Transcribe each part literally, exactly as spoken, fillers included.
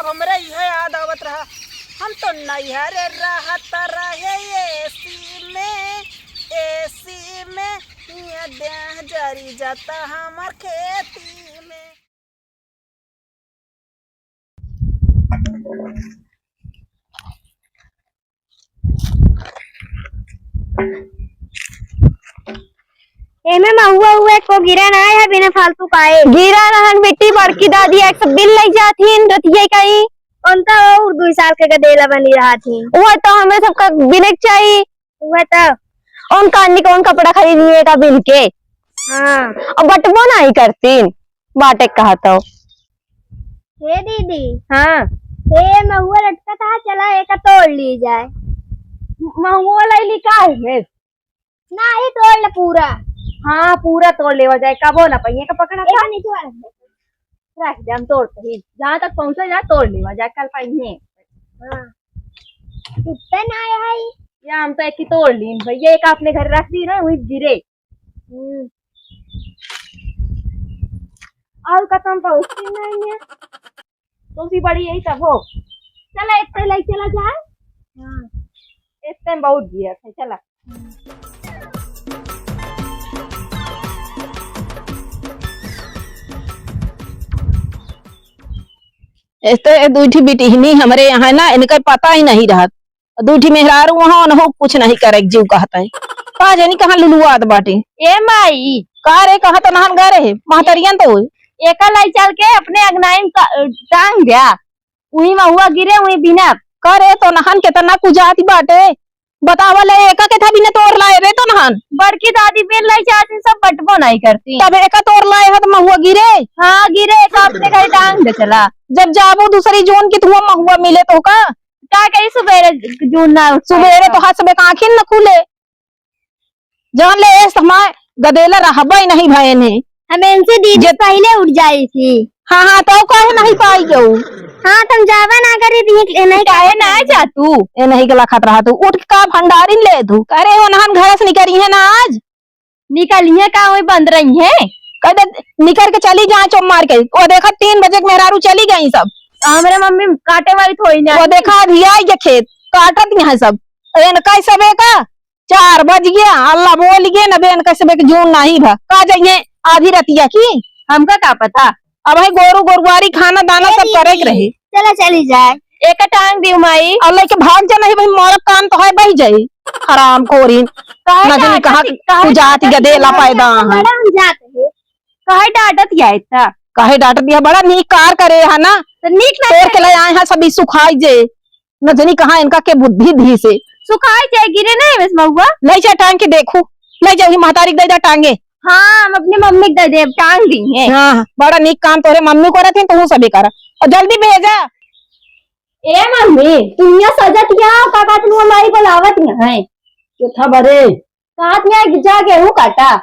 हमरे इहे याद आवत रहा, हम तो नैहर रहत रहे एसी में, एसी में, हियाँ देह जरी जाता हमर खेती में। एमे महुआ हुआ एको गिरा ना है, बिना फालतू काहे। गिरा रहन बेटी, बड़की दादी एक सब बिल लई जात हिन रतिया कई। उनका और दुई साल के गदेला बनी रहत हिन। वो तो हमरे सबका बिने के चाही। वो तो। उनका अन्नी कौन कपड़ा खरीदनी है का बिन के? हाँ। अब बटबो नहीं करतीन। बाटे कहा तो। हे दीदी। हाँ। हे महुआ लटका था, चला एका तोड़ ली जाए। म-, महुआ लैली का है? ना, ये तोड़ ले पूरा। हाँ, पूरा तोड़ लेवा जाए, कबो ना पहिए का पकड़ा था। नहीं तोड़। रख दे, हम तोड़ पही। जहाँ तक पहुँचा जाए, तोड़ लेवा जाए, कल पहिए। हाँ। टूटता ना है। या हम तो एक ही तोड़ ली भैया, एक अपने घर रख दी ना, वही गिरे। हम्म। और खत्म पहुँचती नहीं है। तो सी बड़ी यही तब हो। चला, एक पहले ही चला जाए। हाँ। इतने बहुत दिया था, चला। इतने दुई ठी बिटिहनी हमरे यहाँ ना, इनकर पता ही नहीं रहत। दुई ठी मेहरारू वहाँ, उनहु कुछ नहीं करे, जीव कहत है। का जानी कहाँ लुलुआत बाटे। ए माई। का रे, कहाँ तो नहन गए रहे, महतरियन तो होई। एका लाई चल के अपने अगनाइन टा-, टांग द्या। उही महुआ गिरे, उही बिना। का रे, तो नहन के तना कुजाती बाटे। बतावा ले, एका के था बिना तोड़ लाए रे तो नहन। बड़की दादी बिन लाई चाहती, सब बटबो नहीं करती। तब एका तोड़ लाए है तो महुआ गिरे। हाँ, गिरे, एका अपने घर टांग दे चला। जब जाबू दूसरी जून की, तो हुआ महुआ मिले तो का? का कही सुबेरे जून ना उठा सुबेरे तो। हाथ सबे का आँखिन न खुले। जान ले, एस हमार गदेला रहबे नहीं भयन है। हम इनसे दीदी जे पहले उठ जाई थी। हाँ, हाँ, तो काहे नहीं पाई गऊ? हाँ, तुम जावा ना करी थी, ये नहीं काहे ना जा तू? ए नहीं गला खात रहा तू। उठ के का भंडारिन ले तू? अरे, वो नहन घर से निकली है ना आज? निकली है का, वही बंद रही है? कह दे, निकर के चली जाए चुप मार के। वो देखा, तीन बजे के मेहरारू चली गई सब। हमरे मम्मी काटे वाली थोड़ी ना वो है। देखा, अभी आई के खेत काटत यहाँ सब। एन कैसे बेका? चार बज गया, अल्लाह बोल गया ना, बेन कैसे बेक जून नहीं भा। का जाइए आधी रतिया की? हमका का पता? अब है गोरू गोरुआरी खाना दाना ए सब दीदी, करे के रहे। चला चली जाए। एक टांग दियो माई। अल्लाह के भाग जा नहीं भाई, मरद कान तो है बह जाई। हराम खोरीन। काहे ना जानी डांटत कहाँ ही, काहे तू जात डांटत गदेला ही? पैदा है। बड़ा हम जात है। काहे डांटत या इतना? काहे डांटत या? बड़ा नीक कार करे है ना। तो नीक ना तोड़ के करे। ले आए हैं सब ई सुखाई जे। न जानी कहाँ इनका के बुद्धि दी से। सुखाई जाए, गिरे ना है बस महुआ। ले जा टांग के देखू, ले जा वही महतारी के दे दे टांगे। हाँ, हम अपने मम्मी के दे देब, टांग दी है। हाँ, बड़ा नीक काम तोरे मम्मी करत है, तू सभी करा। और जल्दी भेजा। ए मम्मी, तू यहाँ सजत यहाँ का बात, तू हमारी बुलावत यहाँ है। के था बरे? कहा यहाँ जा गेहूं काटा।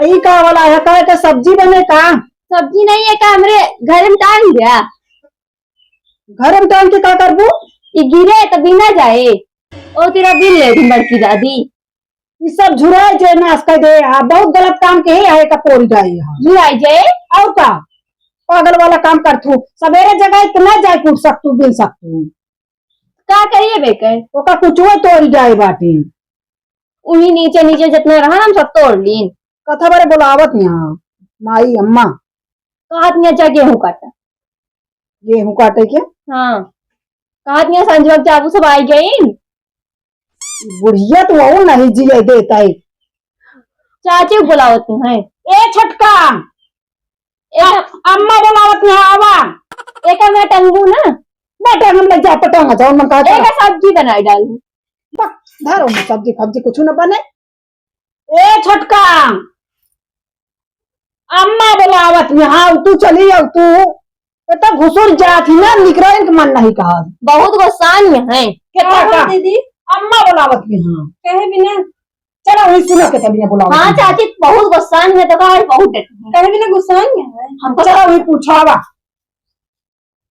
ई का वाला है, का, का सब्जी बने का? सब्जी नहीं है का, हमरे घर में टांग दिया। घर में टांग के का करबू? ई गिरे तो बिना जाए। ओ तेरा बिल ले दी बड़की दादी। ई सब झुराए जे नाश कर दे, आ बहुत गलत काम के है, आए का तोड़ जाए यहाँ। झुराए जे? और का? पागल वाला काम कर थू। सवेरे जगह इतना जाए कूट सकतू, बिन सकतू। का करिए बेकर? ओका कुछुए तोड़ जाए बाटी। उही नीचे नीचे जितना रहा हम सब तोड़ लीन। कथा बरे बुलावत यहाँ, माई अम्मा। कहत यहाँ जा गेहूं काटा। गेहूं काटे के? हाँ। कहत यहाँ संजवा के चाबू सब आई गई। बुढ़िया तो वो नहीं जिए देता है। चाची को बुलावत तू है। ए छोटका। ए अ-, अम्मा बुलावत यहाँ, आवा। एका में टंगू ना। ना टंगम लग जा, पटंग जाओ, मन कहा एक सब्जी बनाई डालू। बक, धरो ना, सब्जी फब्जी कुछ ना बने। ए छोटका, अम्मा बोलावत में, हाँ, तू चली आओ, तू। ए तो घुसुर जात ही ना, निकरन के मन नहीं कहा। बहुत गुस्सान में है। केतना का? दीदी? अम्मा बोलावत में, हाँ। कहे बिना? चला वही सुना के तबिया बोलावत हाँ में। चाची, बहुत गुस्सान में तो कहा, बहुत डटी है। कहे बिना गुस्सान में है। हम तो चला वही पूछावा।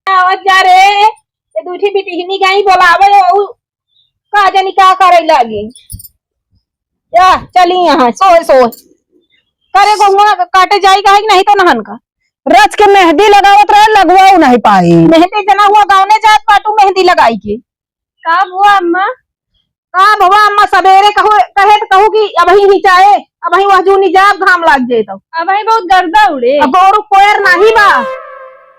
आवत जा रे, ये दूठी बिटिहनी गई बोलावे, ऊ का जानी का करे लागी। या, चली यहाँ, सोए, सोए। करे गोहुआ काटे जाई का है कि नहीं तो नहन का? रच के मेहंदी लगावत रहे, लगवाऊ नहीं पाई। मेहंदी जना हुआ गाउने जात बाटू मेहंदी लगाई के। का हुआ अम्मा? का भवा अम्मा, सबेरे कहू, कहे त कहू कि अबही निचाए, अबही वह जू निजाब घाम लाग जाए तो। अबही बहुत गर्दा उड़े। अब गोरू कोयर नाही बा।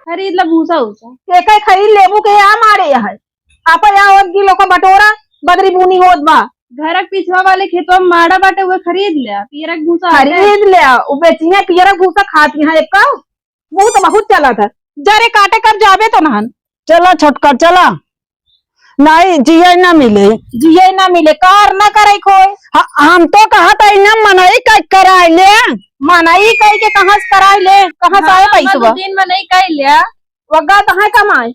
खरीद ला भूसा उसा। के के खरीद लेबू के आ मारे है। आपा या होत गिलो का बटोरा, बदरी बूनी होत बा। घर के पिछवा वाले खेतवा में माड़ा बाटे, उहे खरीद ले, पियरक भूसा आटे। खरीद ले, उ बेचिहे पियरक भूसा खाती हैं एक का। मुँह तो बहुत चलत है। जा रे काटे, कब जाबे तो नहन। चला छोटका, चला। नहीं, जिये ना मिले। जिये ना मिले, कार ना करे कोई। ह-, हम तो कहत है ना मनई का कराए ले। मनई कई के कहाँ से कराए ले, कहाँ से आए हाँ, पैसवा? दो दिन मनई कई ले। वग्गा तो है कमाए।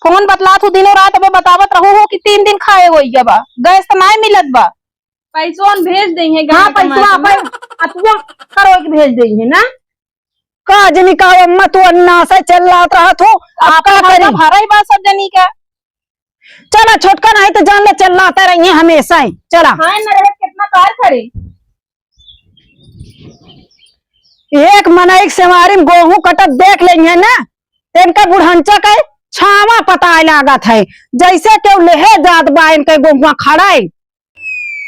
फोन बतलात हूँ दिनों रात, अबे बतावत रहू हो कि तीन दिन खाए होई गया बा, गैस तो नाय मिलत बा। पैसवा हम भेज देंगे, हाँ, गाँव के पैसवा माता अपन में। अतुआ करो के भेज देंगे ना। का जनी का अम्मा तू अन्ना से चिल्लात रहत हो, अब आपका का करी? भरा ही बा सब जनी का। चला छोटका नहीं तो जान ले चिल्लाते रहिए हमेशा ही। चला। हाँ, न रहे कितना कार खड़ी। एक मनई के सेवारी में गोहूं कटत देख लेंगे ना, इनका बुढ़ंचा के छावा पताए लागत है, जैसे केहू लेहे जात बा इनके गोहुआ खड़ाई,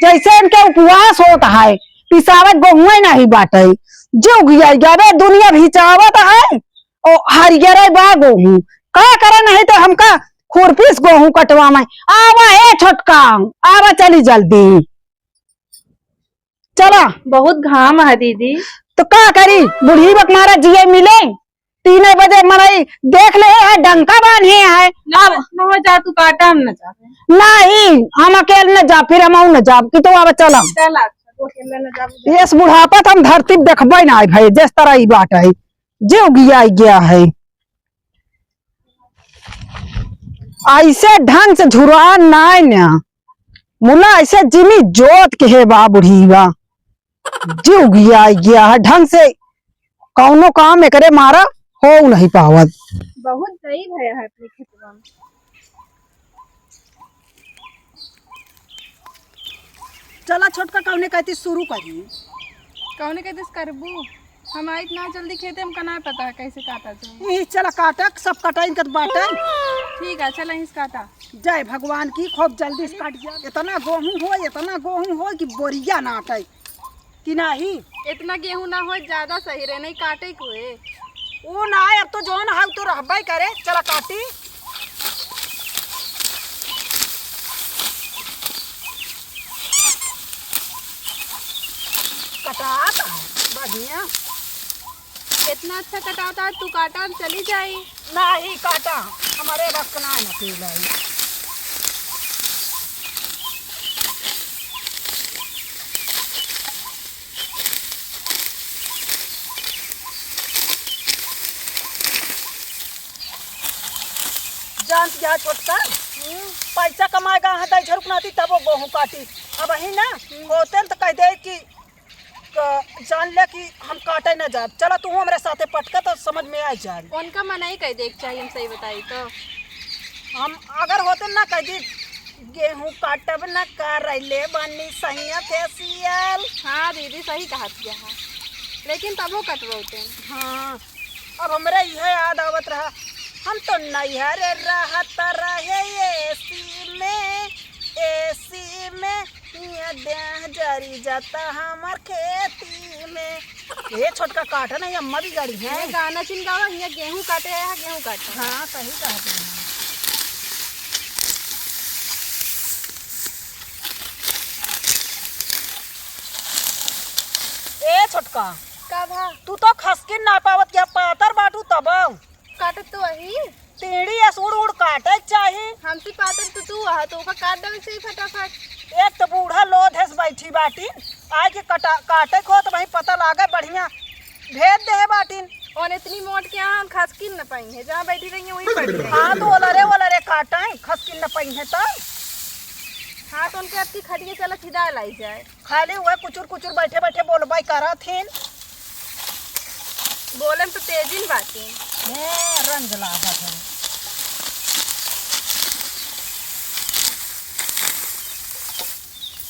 जैसे इनके उपवास होत है, पिसावत गोहुआ नहीं बाटे। जो उगिया जावे दुनिया भिचावत है, ओ हरियरे बा गोहूं, का करे नहीं तो हमका खुरपी से गोहूं कटवा में। आवा ए छोटका, आवा चली जल्दी। चला। बहुत घाम है दीदी। तो का करी, बुढ़ी बक मारा जिये मिले। तीन बजे मनई देख ले है, डंका बांधे है। ना, अब ना हो जा, तू काटा, हम न जा। नहीं, हम अकेले न जा, फिर हम न जा, कि तो अब चला। चला, अच्छा, तू अकेले न जा। ये बुढ़ापा तो हम धरती पे देखबे ना भाई, जिस तरह ई बात है, जे उगिया गया है। ऐसे ढंग से झुरा नाय ना, मुला ऐसे जिमी जोत के हे बा बुढ़ीवा, जिउ गिया गया है ढंग से, कौनो काम एकरे मारा हो नहीं पावत। बहुत दई भया है अपने खेतवा में। चला छोटका, कौने कहती शुरू करी। कौने कहती करबू? हम आई इतना जल्दी खेते, हमका ना पता है कैसे काटा जाए। ई चला काटा, सब काटा इनकर बाटे। ठीक है, चला इस काटा। जय भगवान की, खूब जल्दी से काट जा। इतना गोहूं हो, इतना गोहूं हो कि बोरिया ना आटे कि नाही। इतना गेहूं ना हो, ज्यादा सही रहे, नहीं काटे को है। ओ ना, अब तो जौन है, उ तो रहबे करे। चला काटी। कटात है, बढ़िया। इतना अच्छा कटाता है, तू काटा, हम चली जाई। नाही काटा, हमारे बस के ना, ना पी लाई। जानत गया छोटका, हम्म। पैसा कमाए गा है, दाई झरुक नाती, तब वो गोहूं काटी। अब ही ना, हम्म। होते न तो कह दे कि, क-, जान ले कि हम काटे न जाब। चला तू हमरे साथे पटका तो समझ में आ जाए। उनका मना ही कह दे के चाहिए, हम सही बताई तो। हम अगर होते ना कह दी, "गेहूं काटब न करैले बानी सैया फेसियल।" हाँ दीदी, सही कहा थी यहाँ, लेकिन तब वो कटवौते। हाँ, अब हमरे यह याद आवत रहा, हम तो नैहरे रहत रहे एसी में, एसी में, हिया देह जरी जाता हमार खेती में। ए छोटका काटा नहीं, अम्मा बिगाड़ी है। ये गाना चिन गावा, हिया गेहूं काटे है, गेहूं काटे। हाँ, सही कहा तुमने। ए छोटका, का भा? तू तो खसकिन ना पावत, क्या पातर बाटू तब? काटत तो वही। तीड़ी अस उड़ उड़ काटे के चाही। हमसे पातर तो तू आहा, तो ओका काट देवे के चाही फटाफट। एक तो बूढ़ा लोध है बैठी बाटी, आए के कटा-, काटे को तो वही पता लागे बढ़िया भेद दे बाटिन। और इतनी मोट के यहाँ हम खसकिन न पाई है, जहाँ बैठी रही है वहीं पड़ी रही। हाँ, तो ओलरे ओलरे काटे, खसकिन न पाई है तो। हाँ, तो उनके अबकी खटिया चला खिदा लाई जाए। खाली उहे कुचुर कुचुर बैठे बैठे बोलबाई करत हिन। बोलन तो तेजिन बाटिन। हे, रंज लागत है।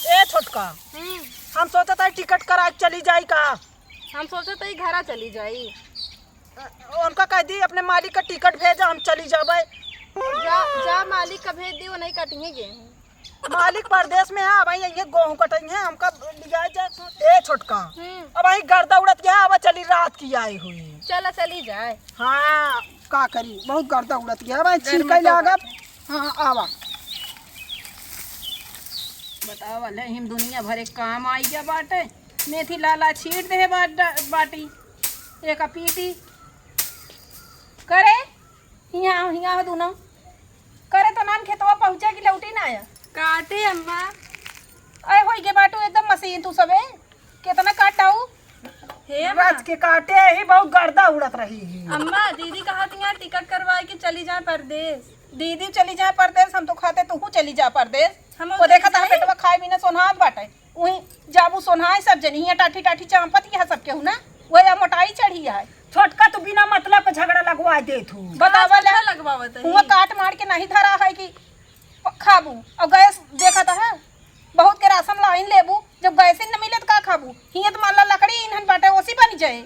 ए छोटका, हम्म। हम सोचत है टिकट करा के चली जाई का? हम सोचत है घरा चली जाई। उनका कह दी, "अपने मालिक का टिकट भेजा, हम चली जाबे।" जा, जा, मालिक का भेज दी, वो नहीं कटिए गेहूँ। मालिक परदेस में है, अब आई, आई गेहूँ कटेंगे, हमका लिया जाए। ए छोटका, हम्म। अब आई गर्दा उड़त गया, अब चली रात की आई हुई। चला, चली जाए। हाँ, का करी, बहुत गर्दा उड़त गया, अब आई गर्मी छिलका तो लागत। हाँ, आवा। बतावा ले, हिम दुनिया भर एक काम आई गया बाटे। मेथी लाला छीट दे बाट-, बाटी। एका पीटी। करे, हिया, हिया हो दुनो। करे तो नाम खेतवा पहुँचा कि लौटी ना आया? काटे अम्मा। अरे होई गे बाटू एकदम मशीन तू सबे। केतना काटाऊ? हे अम्मा। रच के काटे ही बहुत गर्दा उड़त रही ही। अम्मा, दीदी कहा थी यहाँ टिकट करवाए के चली जाए परदेस। दीदी चली जाए परदेस, हम तो खाते तू चली जा परदेस। हम वो देखा था बेटवा खाए बिना सोन्हात बाटे। उही जाबू सोन्हाए सब जनी, हियाँ टाठी टाठी चांपत यह सब केहू ना, वही मोटाई चढ़ी है। छोटका तू बिना मतलब के झगड़ा लगवा देत हू। बतावा आज ले। अच्छा लगवावत है। हुआ काट मार के नहीं धरा है कि प-, खाबू। और गैस देखत है, बहुत के राशन लाइन लेबू, जब गैस न मिले तो का खाबू? हियाँ तो मान ला लकड़ी इन्हन बाटे, ओसी बन जाए।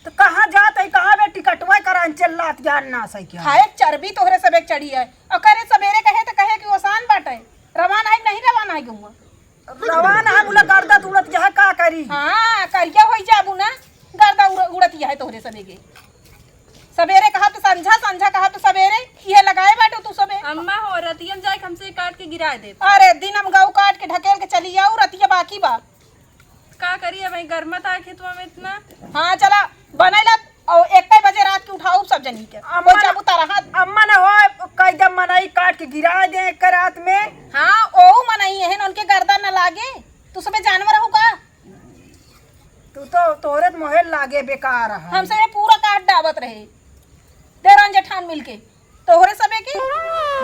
तो कहाँ जात है, कहाँ बे टिकटवा करान चिल्लात ज्ञान ना सही क्या? खाए चर्बी तोहरे सबे चढ़ी है। और करे सवेरे कहे तो कहे कि ओसान बाटे, रवान है कि नहीं रवान है गौवा? रवान है, बोला गर्दा उड़त यह का करी? हाँ, करिया होई जाबू ना, गर्दा उड़-, उड़त यह तोहरे सबे के। सवेरे कहा तो संझा, संझा कहा तो सवेरे, ये लगाए बाटो तू सबे। अम्मा हो, रतियन जाए हमसे काट के गिराए दे। अरे दिन हम गऊ काट के ढकेल के चली आऊ, रतिया बाकी बा। का करी अब, गर्मत आ खेतवा में इतना। हाँ चला, बनैला और एक बजे रात के उठाऊ सब जनी के। अम्मा वो न-, जाबू तारा हाथ। अम्मा न हो, कैदे मनई काट के गिराए दे एक रात में। हाँ, ओहू मनई है, उनके गर्दा न लागे। तू सबे जानवर हो का? तू तो, तोहरे तो मोहे लागे बेकार है। हमसे ये पूरा काट डावत रहे देवरान जेठान मिलके, तोहरे सबे के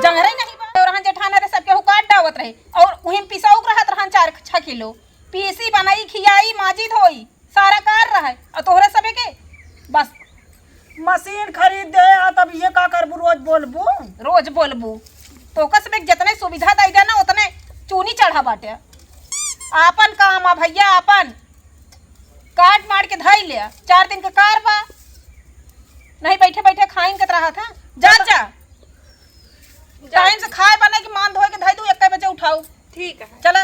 जंगरे नहीं बा। देवरान जेठान रे सबके हु काट डावत रहे और उहिम पिसौक रहत रहन चार छह किलो। पीसी, बनाई, खियाई, माजी, धोई, सारा कार रहे। और तोहरे सबे के बस मशीन खरीद दे, आ तब ये का करबू, रोज बोलबू? रोज बोलबू। तो ओकर सबे के जितने सुविधा दे देना, उतने चूनी चढ़ा बाटे। आपन काम आ भैया, आपन काट मार के धई ले। चार दिन के कार बा, नहीं बैठे बैठे खाइन के रहा था। जा, जा। टाइम से खाए बने कि मान धोए के धई दू, एक बजे उठाऊ। ठीक है। चला,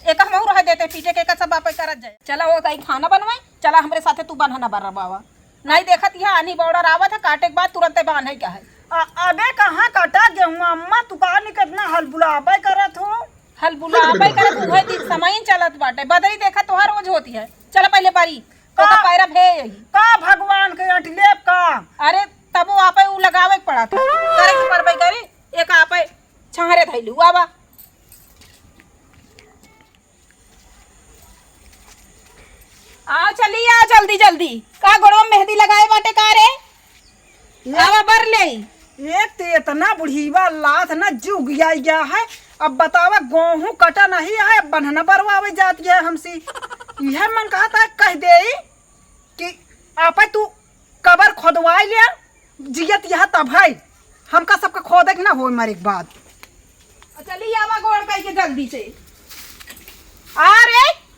एक हमहू रह देते पीटे के, एक सब आपे करत जाए। चला, वो कहीं खाना बनवाए, चला हमरे साथे तू बन्हना बर्रबावा। नहीं देखत यहाँ आनी बॉर्डर आवत है, काटे के बाद तुरंते बांधे के है। अ-, अबे कहाँ कटा गेहूँ अम्मा, तू कहा नहीं कितना हलबुलाबे करत हो? हलबुलाबे करत, उहे दिन समइन चलत बाटे। बदरी देखा तोहार रोज होती है। चला पहले बारी, का, ओकर पैरा भे यही। का भगवान के अटलेब का? अरे तबो आपे उ लगावे के पड़ा था। करे के पड़बे करे, एक आपे छहरे धैलू, आवा। आओ चली, आओ जल्दी जल्दी। का गोड़वा में मेहंदी लगाए बाटे का रे? एक आवा बर ले। एक ते इतना बुढ़ीवा लात ना जुग आई गया है। अब बतावा, गेहूं कटा नहीं है, अब बन्हना बरवावे जाती है हमसे। यह मन कहता है कह दे कि आपे तू कबर खोदवाई लिया, जियत यह तब है, हमका सबका खोदे के ना होई मरे के बाद। चली आवा गोड़ कह के जल्दी से। आ रे,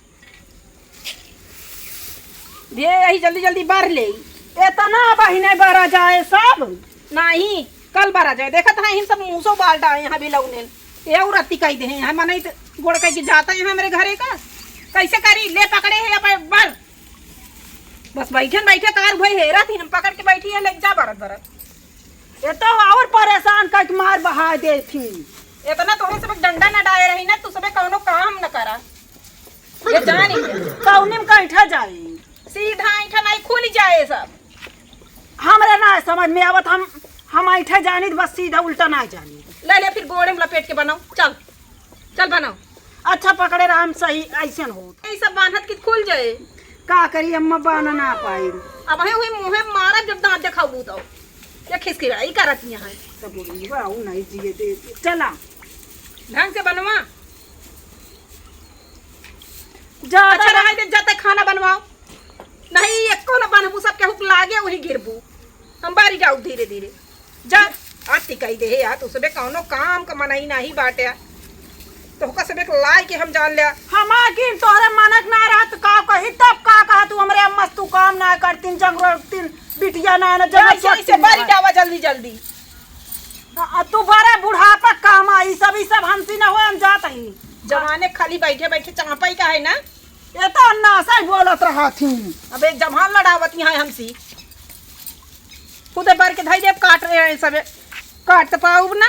ये यही जल्दी जल्दी बार ले। इतना बहिने बारा जाए सब। नहीं, कल बारा जाए। देखत है, हम सब मूसो बाल डाए यहाँ भी लौने। ये और अति कह दे हैं, यहाँ मनई तो गोड़ कह के जाता है यहाँ मेरे घरे का। कैसे करी? ले पकड़े है अब बार। बस बैठन बैठे कार भई हेरत ही, हम पकड़ के बैठी है, ले जा बरत बरत। ये तो और परेशान कर के मार बहा देती। इतना तोहरे सब डंडा न डाए रही ना, तू सबे कौनो काम न करा। ये जानी है। कौनी में कैठा जाए? सीधा ऐठा नहीं, खुल जाए सब। हमरे ना समझ में आवत, हम, हम ऐठा जानी बस, सीधा उल्टा ना जानी। ले ले, फिर गोड़े में लपेट के बनाओ, चल। चल बनाओ। अच्छा पकड़े रहा, हम सही ऐसे न हो। ये सब बांधत की खुल जाए। का करी अम्मा, बांध ना पाई। अब है वही मुँहे मारब जब दांत देखाबू तो। ये खिसकिराई करत यहाँ है। सब बुढ़ी बा, ऊ नहीं जिए दे। चला। ढंग से बनवा। जा, अच्छा जा। रहे दे, जाते खाना बनवाओ। नहीं, एको न बनबू, सब केहू के लागे वही गिरबू। हम बारी जाऊ धीरे धीरे। जा, अति कही दे हे यार, तू सबे कौनो काम का मनई नाही बाटे। तोहका सबे के लाई के हम जान लिया। हमार किन तोहरे मनक ना रहत का कही, तब का कहा तू हमरे अम्मा से तू काम ना करतीन, जंगरो तीन बिटिया ना, ना, जब ऐसे, ऐसे बारी जावा जल्दी, जल्दी। आ, तू बड़ा बुढ़ापा काम आई, सब, ई सब हमसे ना होए, हम जात ही। जमाने खाली बैठे, बैठे चापई का है ना? ये तो अन्ना से ही बोलत रहा थी। अबे जबान लड़ावत यहाँ हमसे। खुदे भर के धई देब, काट रहे हैं सबे। काट तो पाउब ना।